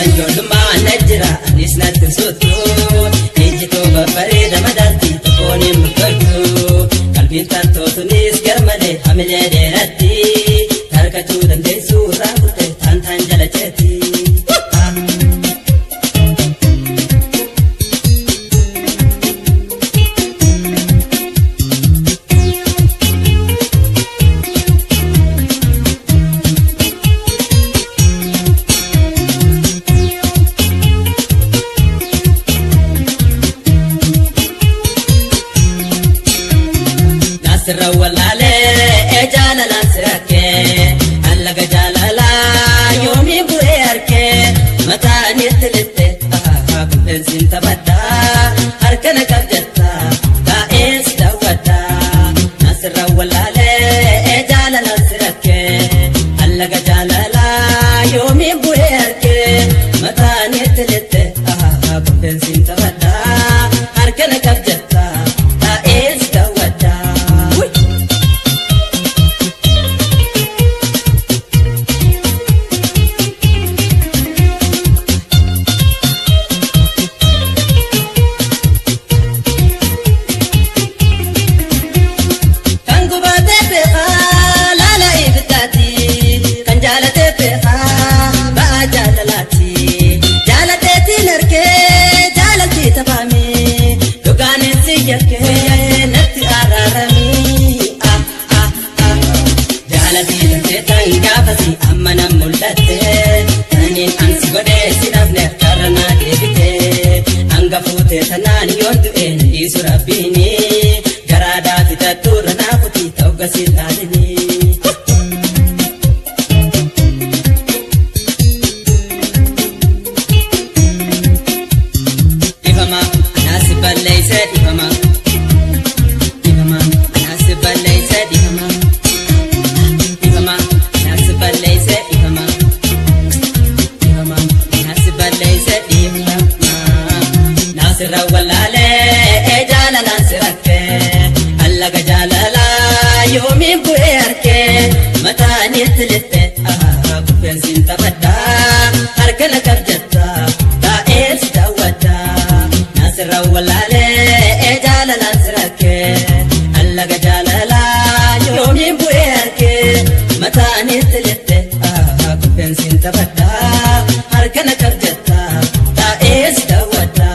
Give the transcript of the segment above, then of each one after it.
Ijoollummaa na jira anis natti sottu ejjitoo babbareeda madaalti tokkoon hin murtooftu qalbiin tantootunis garmalee hamilee dheeratti tarkachuu dandeessu irraa kutte taantaan jala jeetti. Nasirra walaalee jaalalaan sirakkee allaga jaalalaa yoomiin bu'ee harkee mataan itti lixxe kuffeensiin taphadhaa harka na qabjatta taa'ee si daawwadhaa. Nasirra walaalee jaalalaan sirakkee allaga jaalalaa yoomiin bu'ee harkee mataan itti lixxe kuffeensiin taphadhaa harka na qabjatta taa'ee si daawwadhaa. Kan gubatee beekaa laala ibiddaati. Kan jaalatee beekaa ba'aa jaalalaati. Jaalateetiin harkee jaalaltii taphaame. Dhugaanin si yakkee natti araarami. Jaalatii tantee tan gaafasi amma nan mul'atte. Taniin ansi godhee si dhabne karra naa deebite. Hanga fuutee tanaan yoon du'e na dhiisu rabbiini. Garaadhaa fitattuurra naa kuti ta'u gasi laalini. Dhifama anaasi balleessee dhifama. Dhifama anaasi balleessee dhifama. Dhifama anaasi balleessee dhifama. Dhifama anaasi balleessee dhifama. Naasirra walaalee jaalalaan sirakkee allaga jaalalaa yoomiin bu'ee harkee mataan itti lixxe kuffeensiin taphadhaa harka na qabjatta taa'ee si daawwadhaa. Naasirra walaalee jaalalaan sirakkee allaga jaalalaa yoomiin bu'ee harkee mataan itti lixxe kuffeensiin taphadhaa harka na qabjatta taa'ee si daawwadhaa.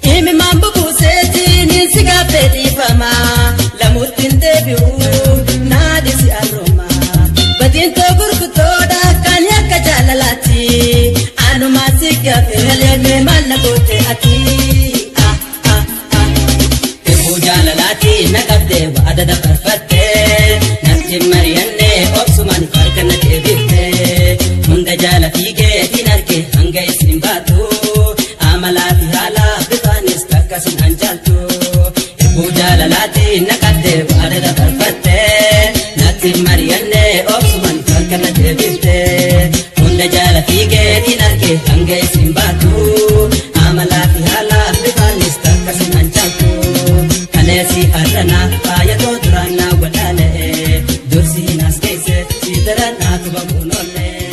Himimaan bubuuseetiin si gaaffee dhiifama lamuutti hin deebi'u naadhi si arrooma. Badiintoo gurguddoodha kan akka jaalalaati anumaa si gaaffee leemee maal na goote ati. Eeboo jaalalaati na qabdee waada dabarfattee natti mari'annee obsumaan farka na deebiftee hunda jaala fiigeetiin arge hanga isin baatu amalaa fi haala bifaanis takkasin anjaaltu. Eeboo jaalalaati na qabdee waada dabarfattee natti mari'annee obsumaan farka na deebiftee hunda jaala fiigeetiin arge hanga isin baatu amalaa fi haala bifaanis takkasin anjaaltu. Kaleessi har'ana faayatoo duraan naa walaalee dursi hinaas keesse si daran naa tuba kunoollee.